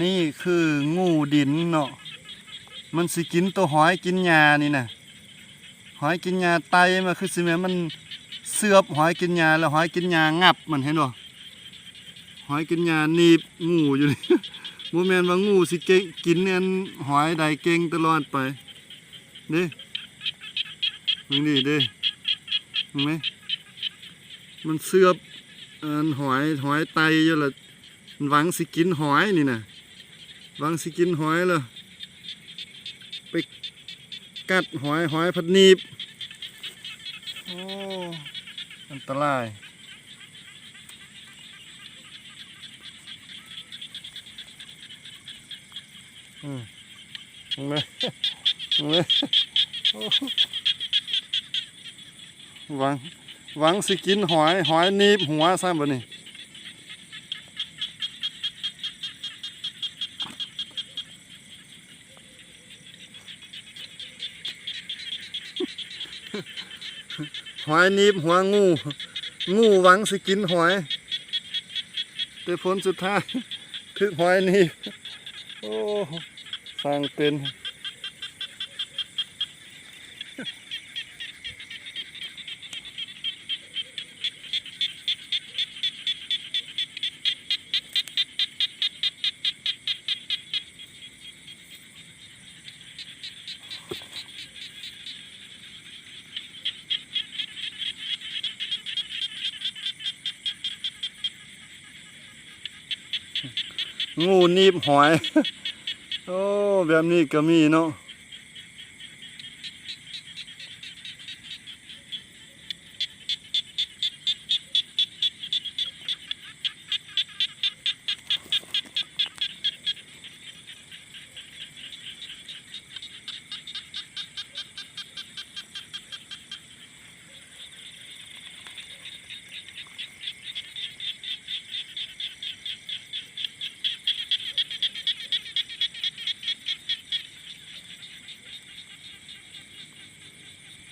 ນີ້ຄືງູດິນເນາະ ມັນຊິກິນໂຕຫອຍກິນຫຍ້ານີ້ນະ ຫອຍກິນຫຍ້າໄຕ່ມາ ຄືຊິແມ່ນມັນເຊືອບຫອຍກິນຫຍ້າ ແລ້ວຫອຍກິນຫຍ້າງັບມັນ ເຫັນບໍ່? ຫອຍກິນຫຍ້າໜີບງູຢູ່ນີ້ ບໍ່ແມ່ນວ່າງູຊິເກັ່ງກິນອັນຫອຍໄດ້ເກັ່ງຕະຫຼອດໄປເດ້ ເບິ່ງນີ້ເດ້ ເຫັນໄໝ? ມັນເຊືອບອັນຫອຍ ຫອຍໄຕ່ຢູ່ລະ ຫວັງຊິກິນຫອຍນີ້ນະ ຫວັງຊິກິນຫອຍລະ ໄປກັດຫອຍ ຫອຍພັດໜີບ ໂອ້ ອັນຕະລາຍ ອືມ ເບິ່ງເລີຍ ເບິ່ງເລີຍ ໂອ້ ຫວັງ ຫວັງຊິກິນຫອຍ ຫອຍໜີບຫົວຊ້ຳບັດນີ້ ຫອຍໜີບຫົວງູ ງູຫວັງຊິກິນຫອຍ ແຕ່ຜົນສຸດທ້າຍຖືກຫອຍໜີບ ໂອ້ ຊ່າງເປັນ. ງູໜີບຫອຍ ໂອ້ ແບບນີ້ກໍມີເນາະ.